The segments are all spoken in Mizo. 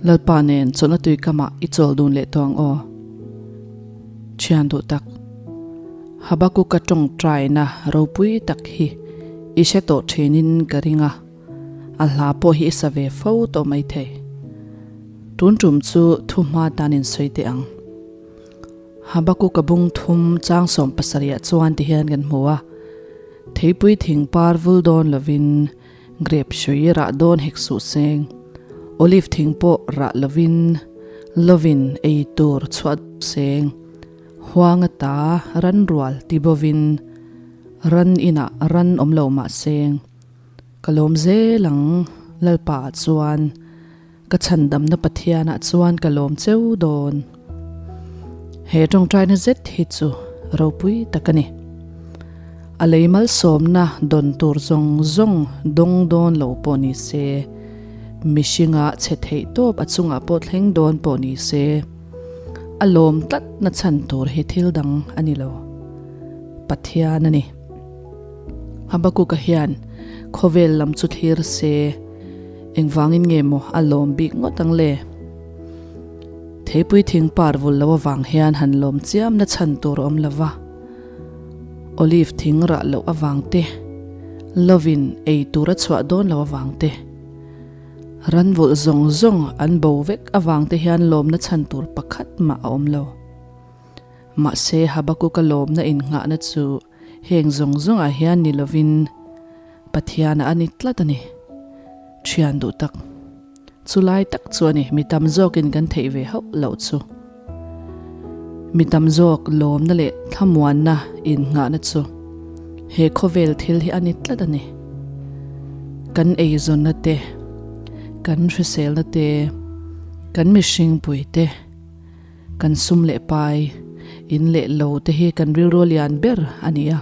Lalpa nen chawlhna tui kamah i chawl dun leh tawh ang aw. Thian duh tak. Habakuka tawngtaina ropui tak hi i hre tawh thinin ka ring a, a hla pawh hi i sa ve fo tawh maithei. Tun tum chu thu hma tan in sawi teh ang. Habakuka bung thum chang 70 ah chuan ti hian kan hmu a, Theipui thing par vul dawn lovin Grape hrui rah dawn hek suh seng, Olive thing pawh rah lovin lovin ei tur chhuah seng, Huang ata ran rual ti bovin ran inah ran awm lo mah seng, Ka lawm zel ang Lalpa ah chuan, ka chhandamna Pathian ah chuan ka lawm cheu dawn. He tawngtaina zet hi chu ropui tak a ni. A lei malsawmna dawn tur zawng zawng dawng dawn lo pawh ni se, mihringa chhe theih tawp a chungah pawh thleng dawn pawh ni se, A lawm tlat na chhan tur hi thil dang a ni lo. Pathian a ni. Habakuka hian khawvel lam chu thlir se, engvangin nge maw a lawm bik ngawt ang le? Theipui thing par vul lo avang hian han lawm chiam na chhan tur a awm lo va. Olive thing rah loh avang te, lovin ei tur a chhuah dawn lo avang te, Ran vulh zawng zawng an bo vek avang te hian lawmna chhan tur pakhat mah a awm lo. Mahse Habakuka lawmna innghahna chu heng zawng zawngah hian ni lovin Pathiana a ni tlat a ni. Thian duh tak. Chu lai tak chu a ni mi tam zawkin kan theih ve hauh loh chu. Mi tam zawk lawmna leh thlamuanna innghahna chu he khawvel thil hi a ni tlat a ni. Kan eizawnna te, kan hriselna te, kan mihringpui te, kan sum leh pai, in leh lo te hi kan rilru lian ber a ni a,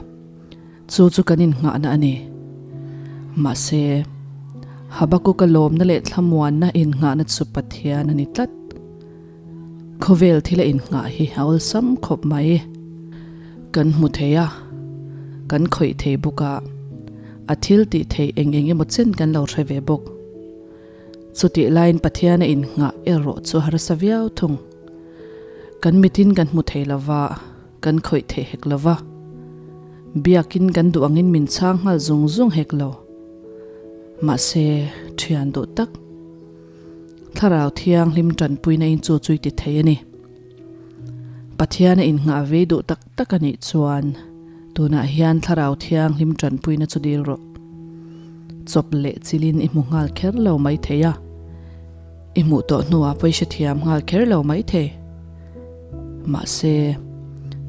chu chu kan innghahna a ni. Mahse, Habakuka lawmna leh thlamuanna innghahna chu Pathian a ni tlat. Khawvel thil a innghah hi a awlsam khawp mai. Kan hmu thei a, kan khawih thei bawk a, a thil tih theih eng eng emaw chen kan lo hre ve bawk. Chutih laiin Pathian a innghah erawh chu harsa viau thung. Kan mitin kan hmu thei lo va, kan khawih thei hek lo va. Biakin kan duh angin min chhang nghal zung zung hek lo. Mahse, thian duh tak. Thlarau Thianghlim tanpuina in chu chu i ti thei a ni. Pathian a innghah vei duh tak tak a nih chuan tunah hian Thlarau Thianghlim tanpuina chu dil rawh. Chawp leh chilin i hmu nghal kher lo mai thei a, i hmuh tawh hnuah pawh i hrethiam nghal kher lo mai thei. Mahse,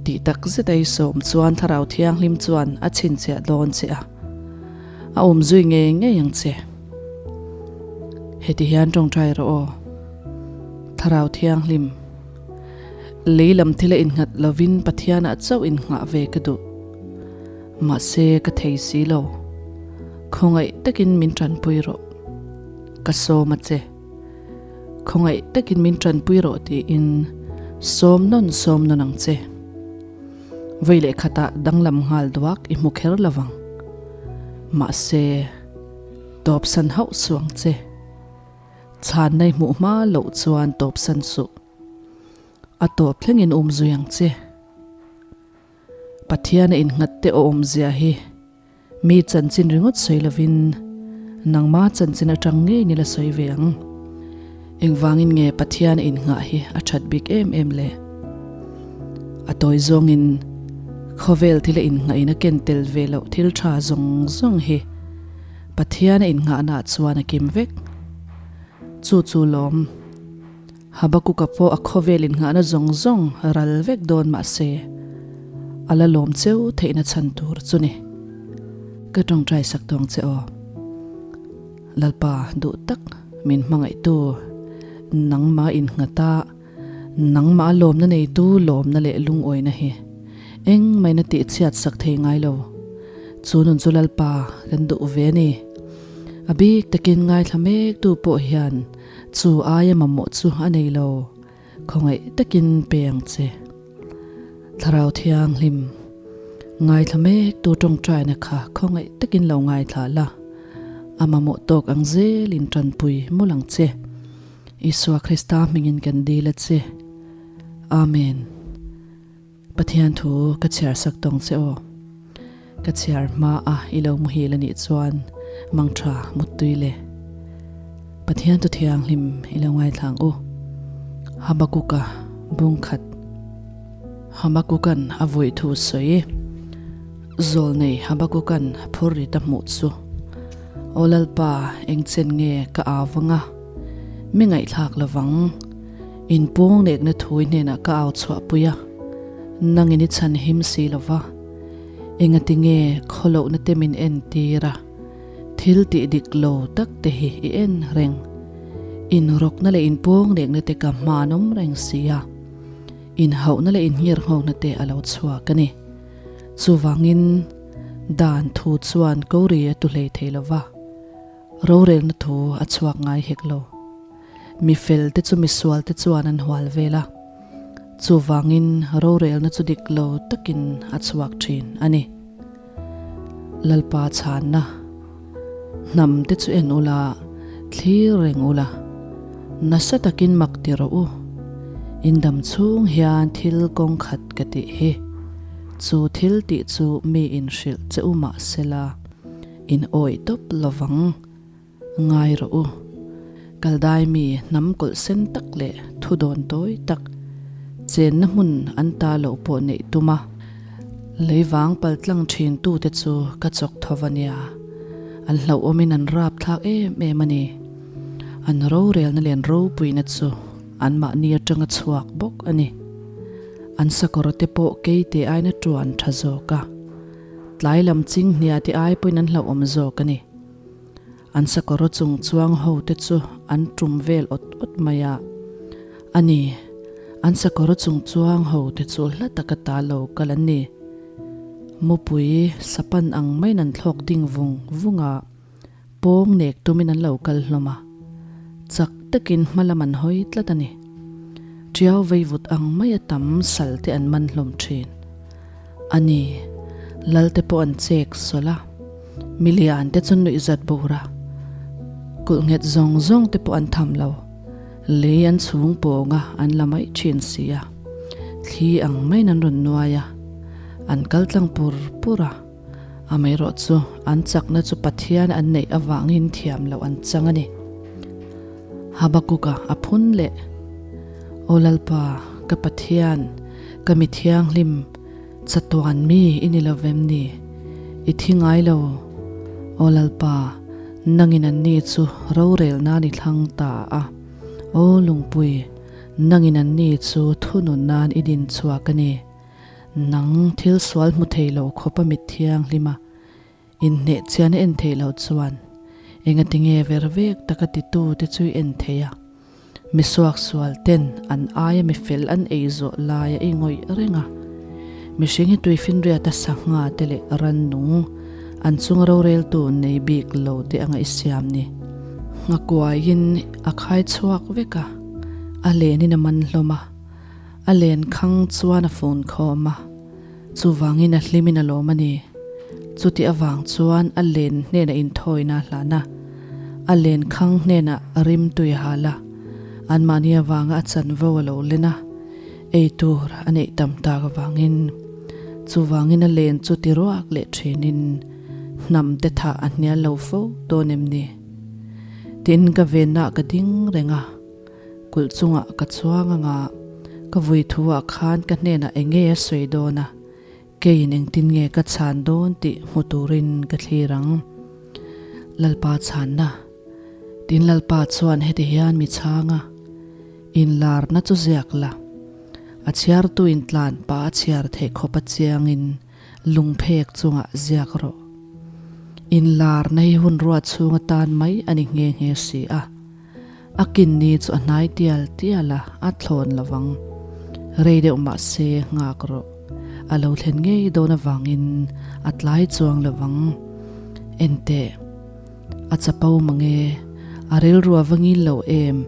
tih tak zet a i sawm chuan Thlarau Thianghlim chuan a chhinchhiah dawn che a, a awmzui ngei ngei ang che. Heti hian tawngtai rawh aw. Thlarau Thianghlim, lei lam thila innghat lovin Pathianah chauh innghah ve ka duh. Mahse ka thei si lo. Khawngaih takin min tanpui rawh. Ka sawm a che. Khawngaih takin min tanpui rawh tiin sawm nawn sawm nawn ang che. Vawi leh khatah danglam nghal duak i hmu kher lovang. Mahse. Tawpsan hauh suh ang che. Chhanna i hmuh hma loh chuan tawpsan suh. A tawp thlengin um zui ang che. Pathian a innghat te awm zia hi mi chanchin ringawt sawi lovin nangma chanchin atang ngei ni la sawi ve ang. Engvangin nge Pathian a innghah hi a that bik em em le? A tawi zawngin khawvel thil a innghahin a ken tel ve loh thil tha zawng zawng hi Pathian a innghahnaah chuan a kim vek. Chu chu lawm. Habakuka pawh a khawvel innghahna zawng zawng ral vek dawn mah se, a la lawm cheu theihna chhan tur chu ni. Ka tawngtai sak tawng che aw. Lalpa duh tak min hmangaihtu, nangmah innghata nangmah lawmna neitu lawmna leh lungawina hi engmahina tihchhiat sak thei ngai lo. Chu nun chu Lalpa kan duh ve a ni. A bik takin ngaithla mektu pawh hian chu aia mamawh chu a nei lo. Khawngaih takin pe ang che. Thlarau Thianghlim, ngaithla mektu tawngtaina kha khawngaih takin lo ngaithla la, a mamawh tawk ang zelin tanpui mawlh ang che. Isua Krista hmingin kan dil a che. Amen. Pathian thu ka chhiar sak tawng che aw. Ka chhiar hma a i lo muhil a nih chuan mangtha muttui le. Pathian thu thianghlim i lo ngaithlang u. Habakuka bungkhat. Habakukan a vui thu sawi. Zawlnei Habakukan phur ri ta hmuh chu. Aw Lalpa, engchen nge ka au vang a? Mi ngaihthlak lovang. Inpawng nekna thui hnenah ka au chhuahpui a, nangin i chhan him si lo va. Engati nge khawlohna te min entir a, thil tih dik lo tak te hi i en reng. Inrawkna leh inpawng nekna te ka hmanawm reng si a, inhauhna leh inngirnghawkna te a lo chhuak a ni. Chuvangin, dan thu chuan ko ri a tu hlei thei lo va, rorelna thu a chhuak ngai hek lo. Mi fel te chu misual te chuan an hual vel a, chuvangin rorelna chu dik lo takin a chhuak thin a ni. Lalpa chhanna hnam te chu en ula, thlir reng ula, nasa takin mak ti rawh u. In dam chhung hian thil kawng khat ka tih hi, chu thil tih chu mi in hrilh che u mah sela, in awih tawp lovang. Ngai rawh u. Kaldai mi hnam kawlh sen tak leh thu dawn tawi tak, chenna hmun an ta loh pawh neih tum a, leivang paltlang thin tute chu ka chawk tho va nia. An hlauhawmin an rap thlak em em a ni. An rorelna leh an ropuina chu anmahni atanga chhuak bawk a ni. An sakawr te pawh keite aina tuan tha zawk a, tlai lam chinghnia te ai pawhin an hlauhawm zawk a ni. An sakawr chung chuang ho te chu an tum vel awt awt mai a. A ni, an sakawr chung chuang ho te chu hla taka ta lo kal an ni. Mupui sapan ang maiin an thlawk ding vung vung a, pawng nek tumin an lo kal hlawm a. Chak takin hma lam an hawi tlat a ni. Tiau veivut ang maia tam sal te an man hlawm thin. A ni, lal te pawh an chek sawlh a, milian te chu nuihzat bur a, kulh nghet zawng zawng te pawh an tham lo, lei an chhung pawng a an la mai thin si a, thli ang maiin an rawn nuai a, an kal tlang pur pur a, amaherawh chu an chakna chu Pathian an neih avangin thiam loh an chang a ni. Habakuka a phun leh, Aw Lalpa, ka Pathian, ka mi thianghlim, chatuan mi i ni lo vem ni? I thi ngai lo. Aw Lalpa, nangin anni chu rorel nan i thlang ta a. Aw Lungpui, nangin anni chu thunun nan i din chhuak a ni. Nang thil sual hmu thei lo khawpa mit thianghlima Inhneh chian a en theih loh chuan engati nge ver vek taka titu te chu i en thei a, mi suaksual ten an aia mi fel an ei zawh laia i ngawih reng a. Mihring hi tuifinriata sangha te leh rannung an chunga roreltu nei bik lo te anga i siam ni. Nghakuaiin a khai chhuak vek a, a lenin a man hlawm a, a len khang chuan a fun khawm a. Chuvangin a hlimin a lawm a ni. Chuti avang chuan a len hnenah inthawina a hlan a, a len khang hnenah rim tui a hal a, anmahni avanga a chanvo a lo len a, ei tur a neih tam tak avangin. Chuvangin a len chu ti ruak leh thinin hnam te thah a hnial lo fo dawn em ni? Tin, ka vennaah ka ding reng a. Kulh chungah ka chuang anga ka vui thu ah khan ka hnenah eng nge a sawi dawn a, keiin engtin nge ka chhan dawn tih hmu turin ka thlir ang. Lalpa chhanna. Tin Lalpa chuan heti hian mi chhang a, Inlarna chu ziak la, a chhiartu in tlan pa a chhiar theih khawp a chiangin lungphek chungah ziak rawh. Inlarna hi hun ruat chhung atan mai a ni nghe nghe si a. A kinni chu a hnai tial tial a, a thlawn lo vang. Rei deuh mah se nghak rawh. A lo thlen ngei dawn avangin a tlai chuang lo vang. Enteh. A chapo mange. A rilru a va ngil lo em?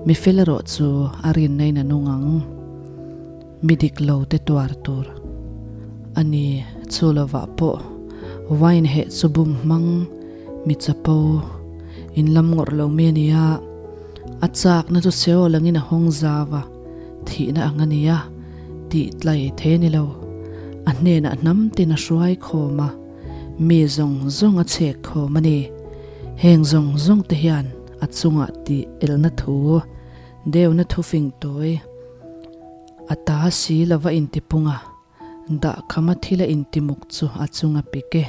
Mi fel erawh chu a rinna in a nung ang. Mi dik lo te tuar tur a ni. Chu lovah pawh wine heh chu bum hmang mi chapo in lam ngawrh lo mi a ni a. A châkna chu Seol angin a hawng zau a, thihna ang a ni a, tih tlai thei a ni lo. A hnenah hnam tin a hruai khawm a, mi zawng zawng a chhek khawm a ni. Heng zawng zawng te hian a chungah tih elna thu, deuhna thu fing tawi a ta si lova intipung a. Dahkhama thil a intimuk chu a chung a pik e.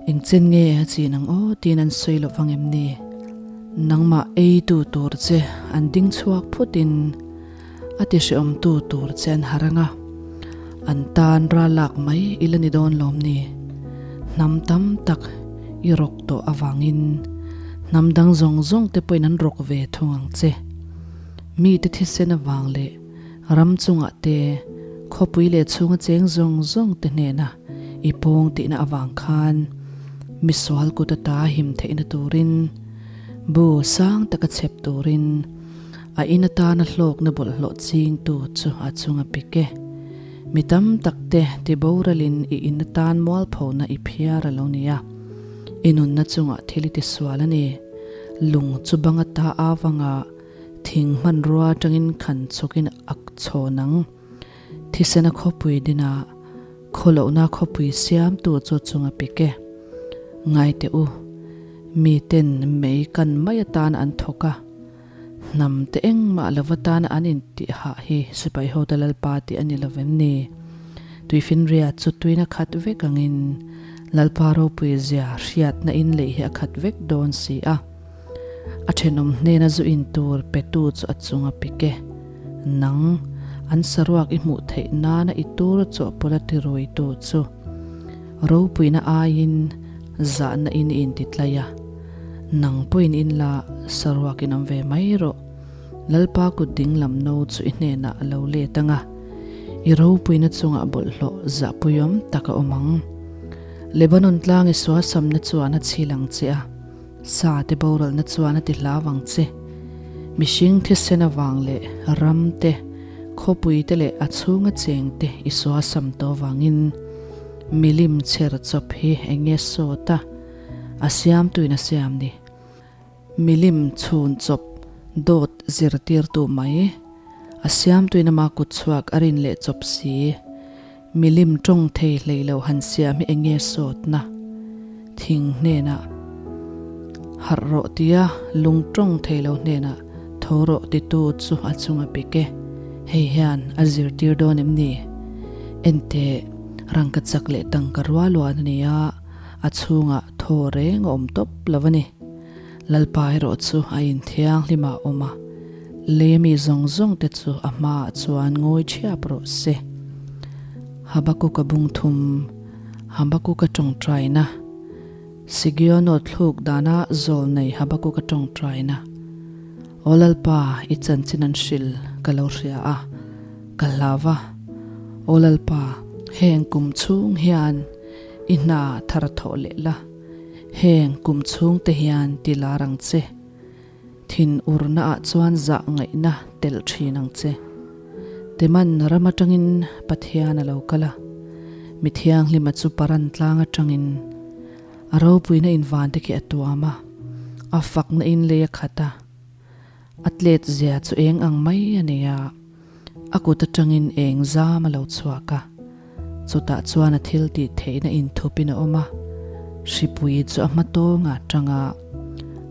Engchen nge a chin ang aw tiin an sawi loh vang em ni? Nangmah eitu tur che an ding chhuak phutin a ti hrehawmtu tur che an harh ang a, an tan ral lak mai i la ni dawn lawm ni? Hnam tam tak i rawk tawh avangin hnam dang zawng zawng te pawhin an rawk ve thung ang che. Mite thisen avang leh Ram chungah te, khawpui leh chhunga cheng zawng zawng te hnena i pawng tihna avang khan misual kut ata him theihna turin, bu sang taka chhep turin a in atana hlawkna bawlhhlawh chingtu chu a chunga pik e. Mi tam tak te tiboralin i in atan mualphona i phiar a lo ni a, i nunna chungah thil i tisual a ni. Lung chu bang ata avanga Thing hmanrua atangin khan chhawkin ak chhawn ang. Thisena khawpui dinah khawlohna khawpui siamtu chu chunga pik e. Ngai teh u, miten mei kan mai atan an thawk a, hnam te engmah lova tana an intih hah hi sipai hote Lalpa tih a ni lo vem ni? Tuifinria chu tuina khat vek angin Lalpa ropui zia hriatna in lei hi a khat vek dawn si a. A thenawm hnena zu in tur petu chu a chung a pik e. Nang, an saruak i hmuh theih nana i tur chawhpawlh a tiruitu chu ropuina aiin zahna in i intitlai a. Nang pawhin in la saruak in awm ve mai rawh. Lalpa kut ding lam no chu i hnenah a lo let ang a, i ropuina chungah bawlhhlawh zahpuiawm tak a awm ang. Lebanon tlang i suasamna chuan a chhil ang che a. Sa te boralna chuan a ti hlau ang che. Mihring thisen avang leh ram te, khawpui te leh a chhunga cheng te i suasam tawh avangin milim chher chawp hi eng nge sawt a, a siamtuin a siam ni. Milim chhun chawp dawt zirtirtu mai, a siamtuin ama kutchhuak a rin leh chawp si. Milim tawng thei hlei lo han siam hi eng nge sawtna? Thing hnenah harh rawh tia lung tawng thei lo hnenah tho rawh titu chu a chunga pik e. Hei hian a zirtir dawn em ni? Enteh, rangka chak leh tangka rual uan a ni a, a chhungah thaw reng a awm tawp lo a ni. Lalpa erawh chu a inthianghlim ah awm a, lei mi zawng zawng te chu a hmaah chuan ngawi thiap rawh se. Habakuka bung thum, Habakuka tawngtaina, Sigiono thluk dana zawl nei Habakuka tawngtaina, Aw Lalpa, i chanchin an hril ka lo hria a, ka hlau va, Aw Lalpa, heng kum chhung hian i hna thar thawh leh la. Heng kum chhung te hian ti lar ang che. Thin urna ah chuan zah ngaihna telh thin ang che. Teman ram atangin Pathian a lo kal a, mi thianghlima chu Paran tlang atangin a ropuina in van te khi a tuam a, a fakna in lei a khat a. A tlet zia chu eng ang mai a nei a, a kut atangin eng zam a lo chhuak a, chutah chuan a thil tih theihna inthupin a awm a, hripui chu a hma tawngah tang a,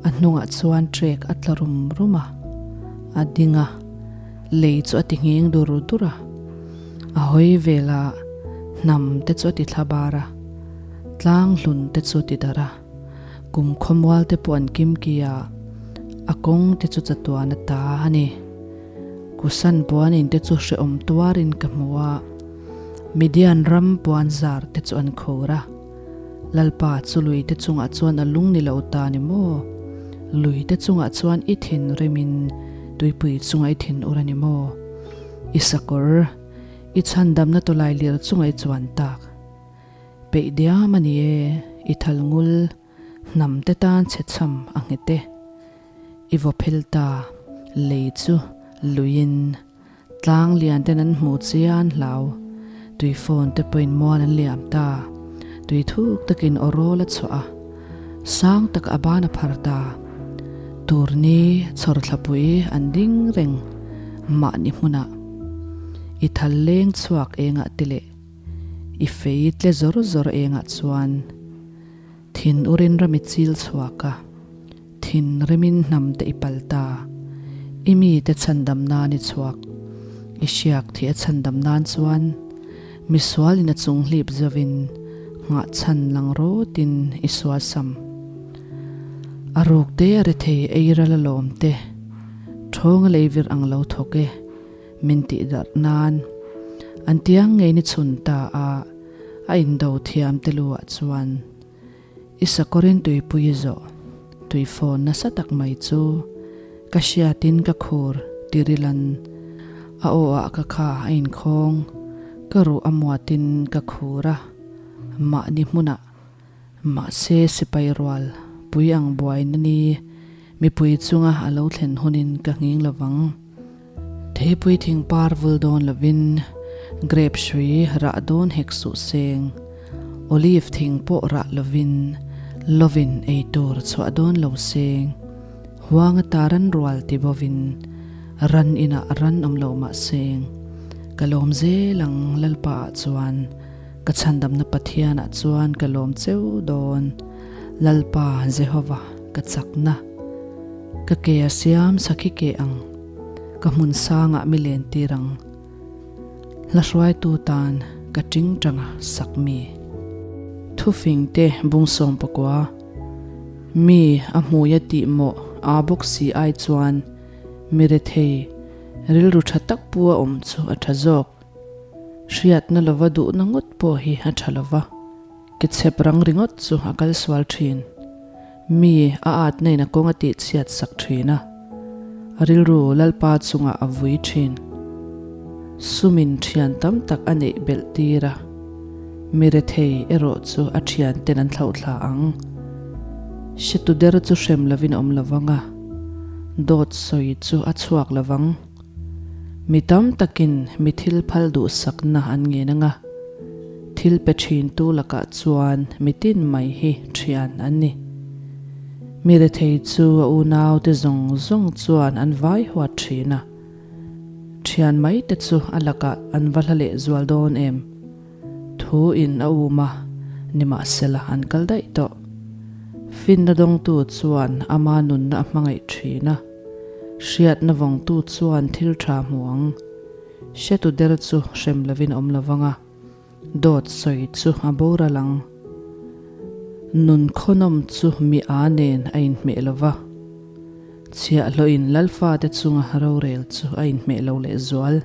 a hnungah chuan trek a tla rum rum a, a ding a, lei chu a ti nghing dur dur a, a hawi vel a, hnam te chu a ti thla bar a, tlang hlun te chu a ti darh a. Kum khawmual te pawh an kim ki a, a kawng te chu chatuan a ta a ni. Kusan puanin te chu hrehawm tuarin ka hmu a, Midian ram puan zar te chu an khur a. Lalpa chu lui te chungah chuan a lung ni lo ta ni maw? Lui te chungah chuan i thinrimin tuipui chungah i thin ur a ni maw? I sakawr, i chhandamna tawlai lir chungah i chuan tak. Peih diam a ni e, i thal ngul, hnam te tan chhe chham a nghet e. I vaw phel ta, lei chu luiin, tlang lian ten an hmu chian hlau, tui phone te pawhin mual an liam ta, tui thuk takin aw rawl a chhuah a, sang tak a ban a phar ta. Turni chhawrthlapui an ding reng mahni hmunah. I thal leng chhuak engah te leh i fei tle zawr zawr engah chuan thin urin ram i chil chhuak a, thin rimin hnam te i pal ta. I mite chhandam nan i chhuak. I hriak thih a chhandam nan chuan misual in a chung hlip zovin nghah chhan lang rawtin i suasam. A ruk te a rethei ei ral a lawm te, thawnga leivir ang lo thawk e, min tih darh nan an tiang ngei ni chhun ta a, a indo thiam te lu ah chuan I sakawrin tuipui zawh tuifawn nasa tak mai chu ka hriatin ka khur tirilan a aw ah ka kha a inkhawng ka ruh a muatin ka khur a mahni hmunah mahse sipai rual pui ang buaina ni mipui chunga a lo thlen hunin ka nghing lovang. Theipui thing par vul dawn lovin grape hrui rah dawn hek suh seng, olive thing pawh rah lovin lovin ei tur chhuah dawn lo seng, huang ata ran rual ti bovin ran inah ran awm lo mah seng, ka lawm zel ang Lalpa ah chuan ka chhandamna Pathian ah chuan ka lawm cheu dawn, Lalpa Jehova ka chakna. Ka ke a siam sakhi ke ang, ka hmun sangah mi len tir ang. Hla hruaitu tan ka ting tanga sak mi. Thufing te bung sawm pakua, mi a hmui a tih mawh aa bawk si ai chuan mi rethei rilru tha tak pu a awm chu a tha zawk. Hriatna lova duhna ngawt pawh hi a tha lova. Ke chhep rang ringawt chu a kal sual thin. Mi a atna in a kawng a tih chhiat sak thin a, a rilru Lalpa chungah a vui thin. Sumin thian tam tak a neih belh tir a, mi rethei erawh chu a thian ten an thlauh thla ang. Hretu der chu hrem lovin a awm lovang a, dawt sawi chu a chhuak lovang. Mi tam takin mi thil phal duhsakna an ngen anga, thil pe thintu lakah chuan mi tin mai hi thian an ni. Mi rethei chu a unaute zawng zawng chuan an vai huat thin a, thian mai te chu a lakah an va hla leh zual dawn em? Thu in a um a, nimahsela an kal daih tawh. Finna dawngtu chuan ama nunna a hmangaih thin a. Hriatna vawngtu chuan thil tha hmu ang. Hretu der chu hrem lovin a awm lovang a, dawt sawi chu a boral ang. Nun khawnawm chu mi a nen a inhmeh lo va, chhiahhlawhin Lalfate chunga rorel chu a inhmeh lo lehzual.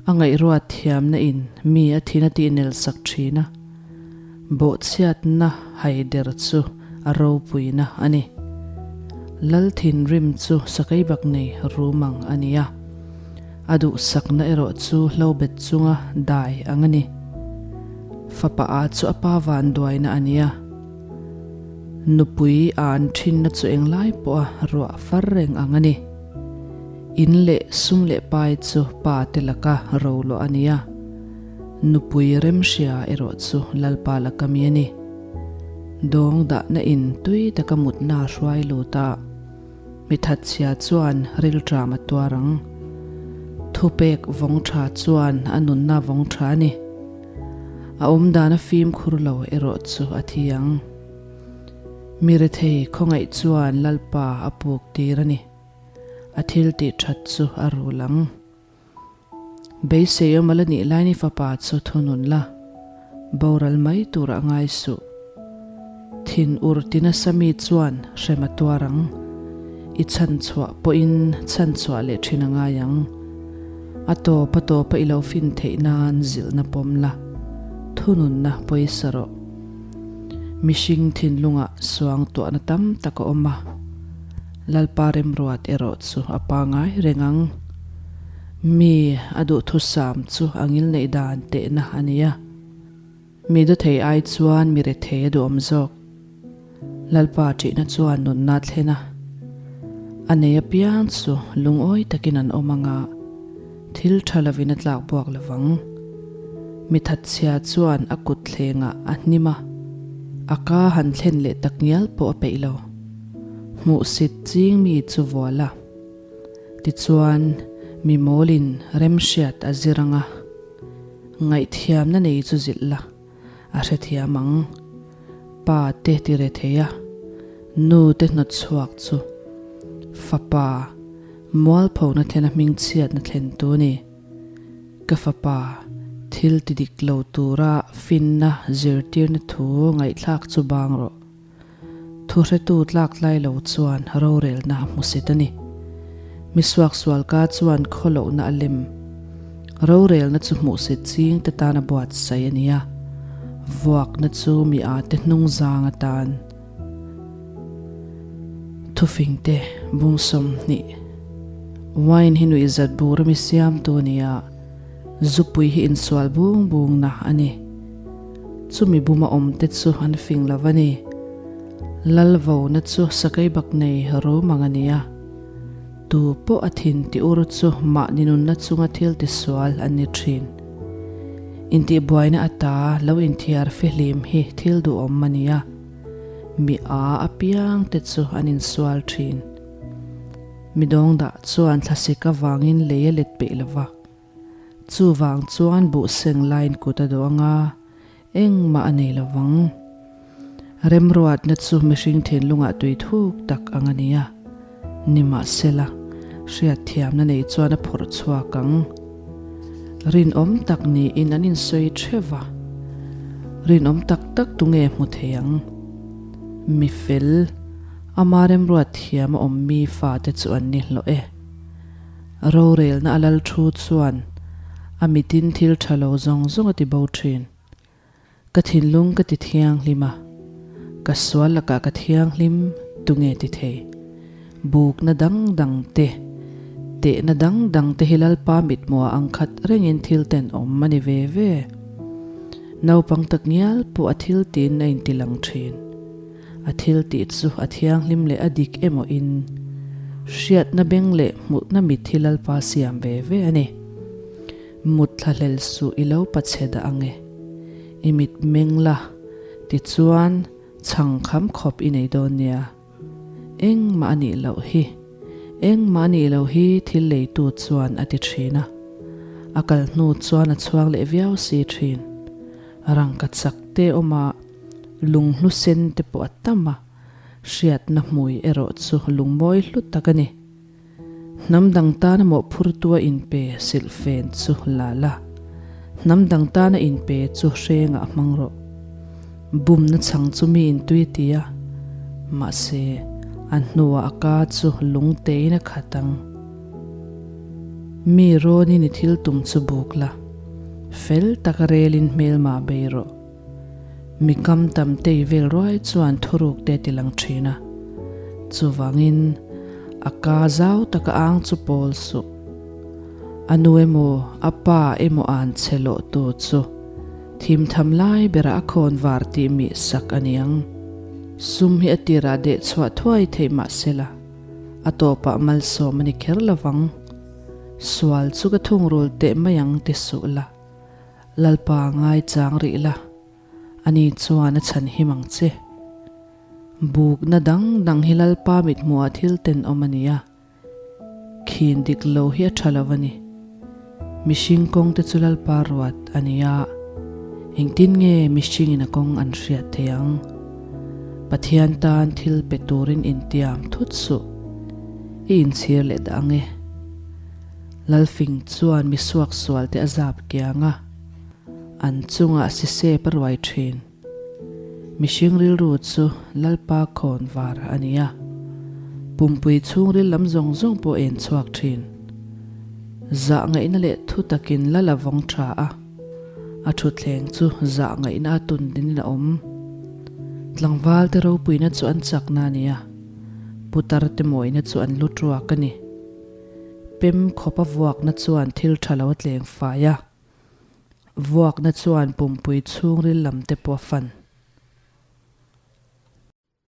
A ngaihruat thiamna in mi a thin a tihnel sak thin a. Bawhchhiatna haider chu a ropuina a ni. Lal thinrim chu sakei bak nei rum ang a ni a, a duhsakna erawh chu hlobet chunga dai ang a ni. Fapa a chu a pa vanduaina a ni a, nupui an thinna chu englai pawha ruah far reng ang a ni. In leh sum leh pai chu pa te laka roluah a ni a. Nupui remhria erawh chu Lalpa laka mi a ni. Dawng dahna in tui taka mutna a hruai lut a, mi thatchhia chuan rilṭam a tuar ang. Thupek vawng ṭha chuan a nunna vawng ṭha a ni. A awmdan a fimkhur lo erawh chu a thi ang. Mi rethei khawngaih chuan Lalpa a puk tir a ni. A thil tih ṭhat chu a rul ang. Beisei awm a la nih lain i fapa chu thunun la, boral mai tur a ngai suh. Thin ur ti nasa mi chuan hrem a tuar ang. I chhanchhuah pawhin chhanchhuah leh thin a ngai ang. A tawp a tawpa i lo fin theih nan zilhna pawm la, thununna pawisa rawh. Mihring thinlungah suangtuahna tam tak a awm a. Lalpa remruat erawh chu a pangai reng ang. Mi a duhthusam chu a ngilneih dan tehna a ni a. Mi dawthei ai chuan mi rethei a duhawm zawk. Lalpa ṭihna chuan nunna a thlen a. A nei apiang chu lungawi takin an awm ang a, thil ṭha lovin a tlak buak lovang. Mi thatchhia chuan a kut thlengah a hnim a, a ka han thlen leh tak ngial pawh a peih lo. Hmuhsit ching mi chu vual a. Tichuan, mi mawlin remhriat a zir ang a, ngaihthiamna nei chu zilh la, a hrethiam ang. Pa te ti re thei a, nu te hnawt chhuak chu fapa mualphona thlena hmingchhiatna thlen tu a ni. Ka fapa, thil ti dik lo tura finna zirtirna thu ngaihthlak chu bang rawh. Thuhretu tlak tlai lo chuan rorelna a hmu set a ni. Mi suaksualka chuan khawlohna a lem. Rorelna chu hmuhsit ching te tan a buatsaih a ni a, vuakna chu mi â te hnung zang atan. Thufingte bung 20. Wine hi nuihzat bur a mi siamtu a ni a, zupui hi insual bung bungna a ni. Chumi buma awmte chu an fing lo a ni. Lal vona chu sakei bak nei rum ang a ni a. Tu pawh a thin ti ur chu mahni nunna chunga thil tisual an ni thin. Intihbuaina ata lo inthiar fihlim hi thil duhawm a ni a. Mi a apiang te chu an insual thin. Mi dawngdah chuan thlasik avangin lei a let peih lo va. Chuvang chuan buh seng laiin kut a dawh anga engmah a nei lovang. Remruatna chu mihring thinlungah tui thuk tak ang a ni a, nimahsela hriatthiamna nei chuan a phawrh chhuak ang. Rinawm tak niin an insawi theuh va, rinawm tak tak tunge hmu thei ang? Mi fel, ama remruat thiam a awm mi fate chu an ni hlawh e. Rorelna a lal thu chuan a mitin thil tha lo zawng zawng a ti bo thin. Ka thinlung ka ti thianghlim a, ka sual lakah ka thianghlim tunge ti thei? Bukna dang dang te, tehna dang dang te hi Lalpa mithmuah ang khat rengin thil tenawm a ni ve ve. Naupang tak ngial pawh a thil tiin a intilang thin. A thil tih chu a thianghlim leh a dik emaw in hriatna beng leh hmuhna mit hi Lalpa siam ve ve a ni. Mut thlahlel suh i lo pachhe dah ang e. I mit meng la, tichuan chhang kham khawp i nei dawn nia. Engmah a nih loh hi, engmah a nih loh hi thil leitu chuan a ti thin a. A kal hnu chuan a chhuang leh viau si thin. Rangka chak te awm a. Lunghlu sen te pawh a tam a, hriatna hmui erawh chu lungmawi hlu tak a ni. Hnam dang tana mawhphurtua inpe silhfen chu la la, hnam dang tana inpe chu hrengah hmang rawh. Bumna chhang chu mi intui a ti a, mahse, a hnuah a ka chu lungtein a khat ang. Mi rawnin i thil tum chu buk la, fel taka relin hmelmah bei rawh. Mi kam tam tei vel ruai chuan thuruk te ti lang thin a. Chuvangin a ka zau taka ang chu pawl suh. A nu emaw a pa emaw an che lawh tu chu thim tham lai berah a khawn var tih mih sak a niang. Sum hi a tirah deh chhuah thuai theih mah sela a tawpah malsawm a ni kher lovang. Sual chu ka thungrul teh mai ang ti suh la. Lalpa ngaichang rih la, ani chuan a chhan him ang che. Bukna dang dang hi Lalpa mithmuhah thil tenawm a ni a, khin dik lo hi a tha lo a ni. Mihring kawng te chu Lalpa ruat a ni a, engtin nge mihringin a kawng an hriat thei ang? Pathian tan thil pe turin intiam thut suh, i inchhir leh dah ang e. Lalfing chuan mi suaksual te a zap kiang a, an chungah sisep a ruai thin. Mihring rilru chu Lalpa khawn var a ni a, pumpui chhungril lam zawng zawng pawh en chhuak thin. Zah ngaihna leh thu takin Lal a vawng tha a, a thutthleng chu zah ngaihna a tun dinin a awm. Tlangval te ropuina chu an chakna a ni a, putar te mawina chu an lu tuak a ni. Pem khawpa vuakna chuan thil tha lo a tleng fai a, vuakna chuan pumpui chhungril lam te pawh a fan.